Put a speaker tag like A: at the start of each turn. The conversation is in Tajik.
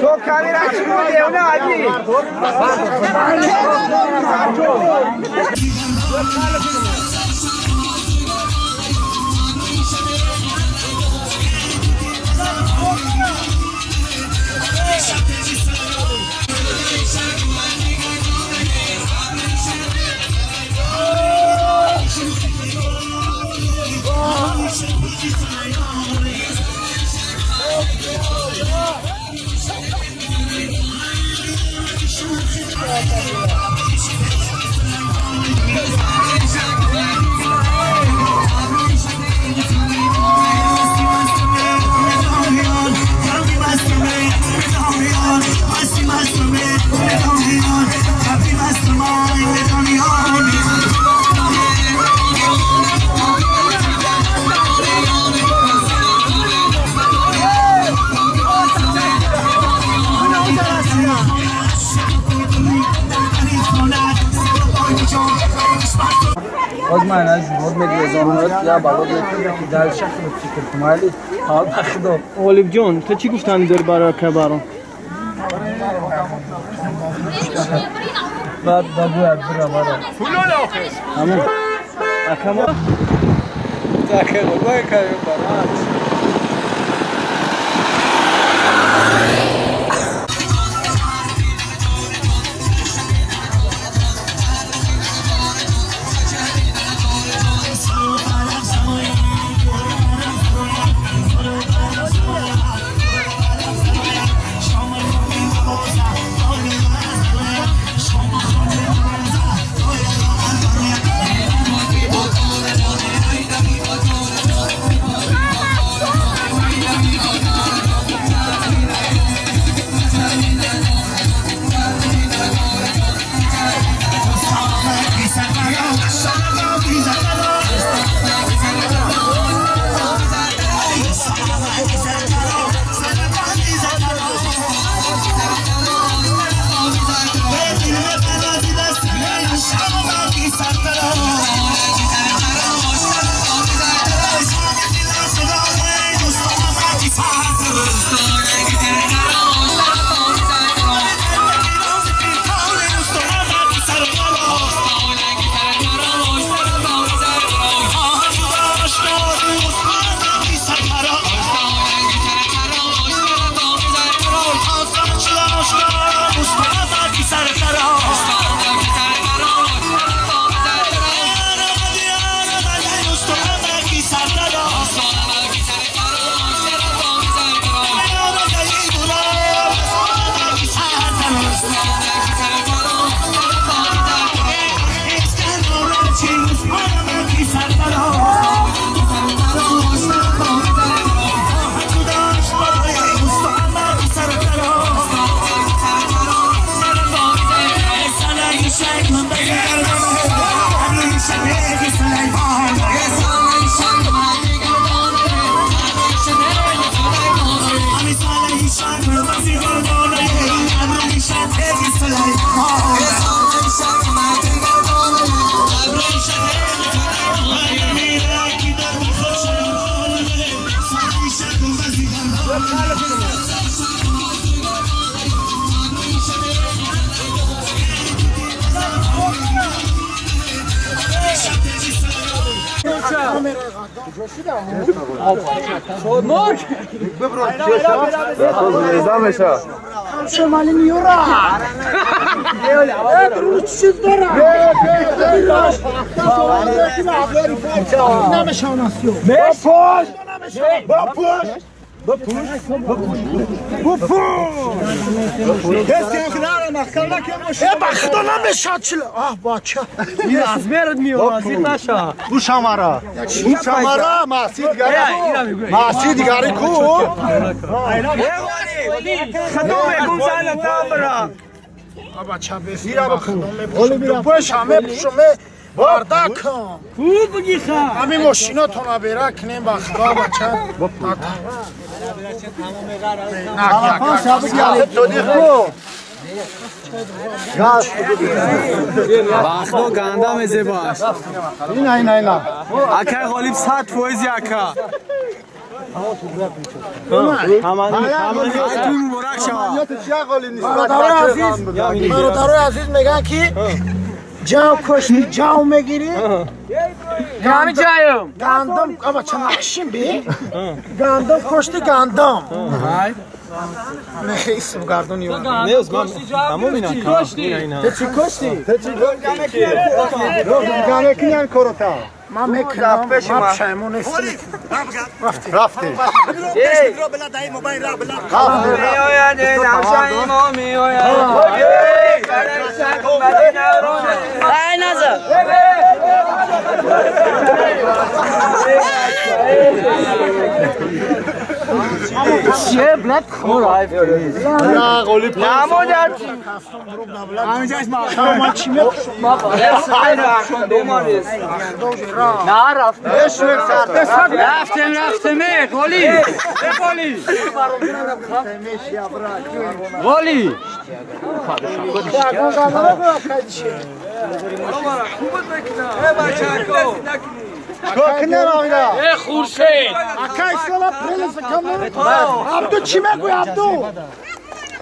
A: تو کامیرا چی بودی؟ اونه علی.
B: باز من از بود میگذارم یا بالا میکنم که دل شخص فکر کنم حال بخدا.
C: Ғолиб ҷон, ту чӣ гуфтанӣ дорӣ барои акай Барон?
B: Баъд бабуяд бира бара.
C: Ҳамон акамо.
B: Таке бабай каю бара.
D: Вақто ганда мезебаш.
A: Ина, ина, ина.
D: Акай Ғолиб 100% ака. Ай, туй муборак шава.
A: Бародарои азиз, мегӯянд, ки ҷав кошти, ҷав мегирӣ.
B: Ҳами ҷаем.
A: Гандум ама чанақшин би, гандум кошти, гандум мехе исм гардон ё.
C: Не, Усман, тамом ина. Ина, ина.
A: Чӣ кошти? Ман мекунам, ман пушаймон нестам.
E: Рафтем.
B: Меояд навшаимо, меояд.
F: Ай, назар.
B: Чие, блядь, хор. Намодар.
A: Ман чӣ мекушам?
B: На, рафтем. Рафтем, рафтем, э, Ғоли. Э, Ғоли. Ғоли.
A: Ягон гандум кайдиши.
B: Э, Хуршед.
A: Акай, сола прелеса камон. Абду, чӣ мегӯй, Абду?